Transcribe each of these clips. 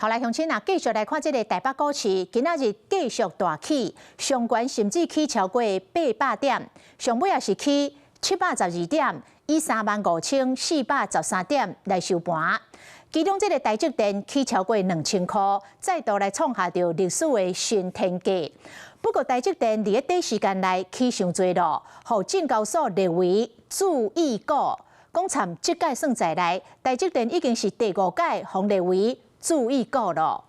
好來，鄉親啊，繼續來看這个台北股市，今仔日繼續大起，上懸甚至起超過800點，上尾也是起712點，以35,413點來收盤。其中這个台積電起超過2000箍，再度來創下著歷史的新天價。不過台積電佇咧短時間內起傷濟囉，予證交所列為注意股。講參這屆算在內，台積電已經是第五屆予列為注意股囉。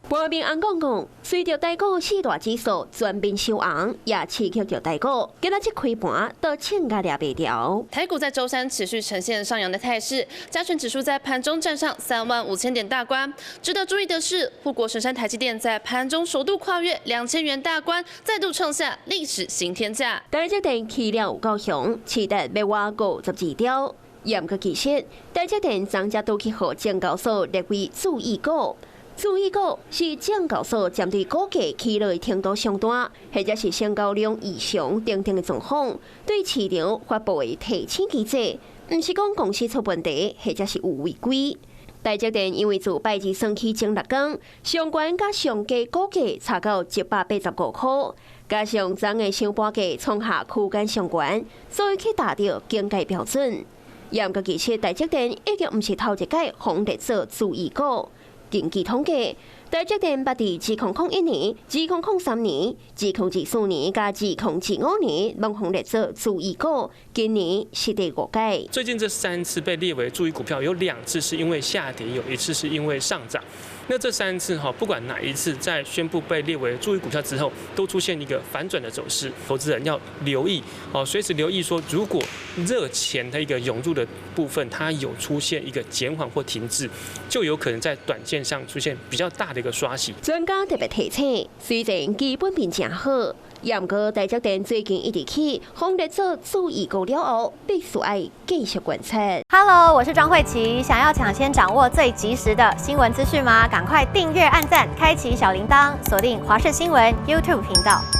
盤面紅摃摃，隨著台股四大指數全面收紅，也刺激著台股。今仔日開盤都衝甲掠袂牢。台股在週三持續呈現上揚的態勢，加權指數在盤中站上35,000點大關。值得注意的是，護國神山台積電在盤中首度跨越2000元大關，再度創下歷史新天價。台積電起了有夠雄，市值欲倚52兆。毋過其實，台積電昨才拄去予證交所列為注意股。注意股是證交所針對股價起落程度上大，或者是成交量異常等等的狀況，對市場發布的提醒機制，毋是講公司出問題，或者是有違規。台積電因為自拜二算起前六工，上懸佮上低股價差到185箍，加上昨的收盤價創下區間上懸，所以去達到警戒標準。毋過其實台積電已經毋是頭一擺予列做注意股。根據統計，台積電捌佇2001年、2003年、2024年佮2025年，攏予列做注意股。今年是第五屆。最近這三次被列為注意股票，有兩次是因為下跌，有一次是因為上漲。那這三次哈，不管哪一次在宣布被列為注意股票之後，都出現一個反轉的走勢。投資人要留意哦，隨時留意說，如果熱錢的一個湧入的部分，它有出現一個減緩或停滯，就有可能在短線上出現比較大的一個刷洗。專家特別提醒，雖然基本面誠好，毋過台積電最近一直起，予列做注意股了後，必須愛繼續觀察。 Hello，我是莊慧琪，想要搶先掌握最及時的新聞資訊嗎？趕快訂閱、按讚、開啟小鈴鐺，鎖定華視新聞 YouTube 頻道。